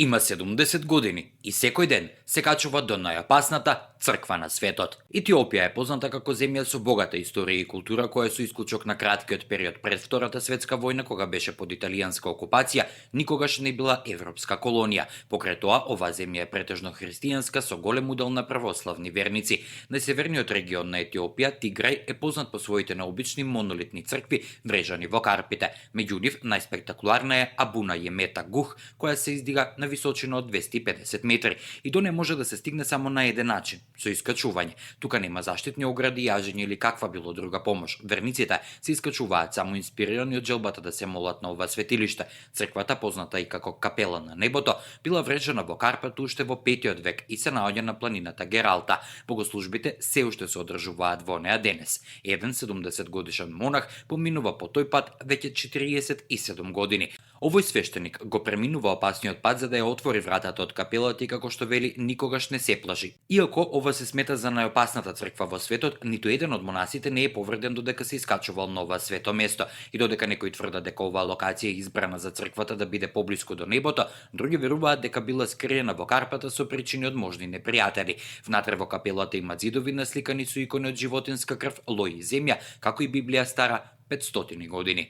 Има 70 години и секој ден се качува до најопасната црква на светот. Етиопија е позната како земја со богата историја и култура која со исклучок на краткиот период пред Втората светска војна кога беше под италијанска окупација, никогаш не била европска колонија. Покрај тоа, оваа земја е претежно христијанска со голем удел на православни верници. Најсеверниот регион на Етиопија, Тиграј, е познат по своите необични монолитни цркви врежани во Карпите. Меѓу нив најспектакуларна е Абуна Јемета Гух, која се издига на височина од 250 метри и до не може да се стигне само на еден начин, со искачување. Тука нема заштитни огради, јажење или каква било друга помош. Верниците се искачуваат само инспирирани од желбата да се молат на ова светилиште. Црквата, позната и како капела на небото, била врежена во Карпата уште во 5 век и се наоѓа на планината Гералта. Богослужбите се уште се одржуваат во неа денес. Еден 70 годишен монах поминува по тој пат веќе 47 години. Овој свештеник го преминува опасниот пат за да ја отвори вратата од капелата и како што вели никогаш не се плаши. Иако ова се смета за најопасната црква во светот, ниту еден од монасите не е повреден додека се искачувал на ова свето место. И додека некои тврдат дека оваа локација е избрана за црквата да биде поблиску до небото, други веруваат дека била скриена во Карпата со причини од можни непријатели. Внатре во капелата има ѕидови насликани со икони од животинска крв, лој и земја, како и Библија стара 500 години.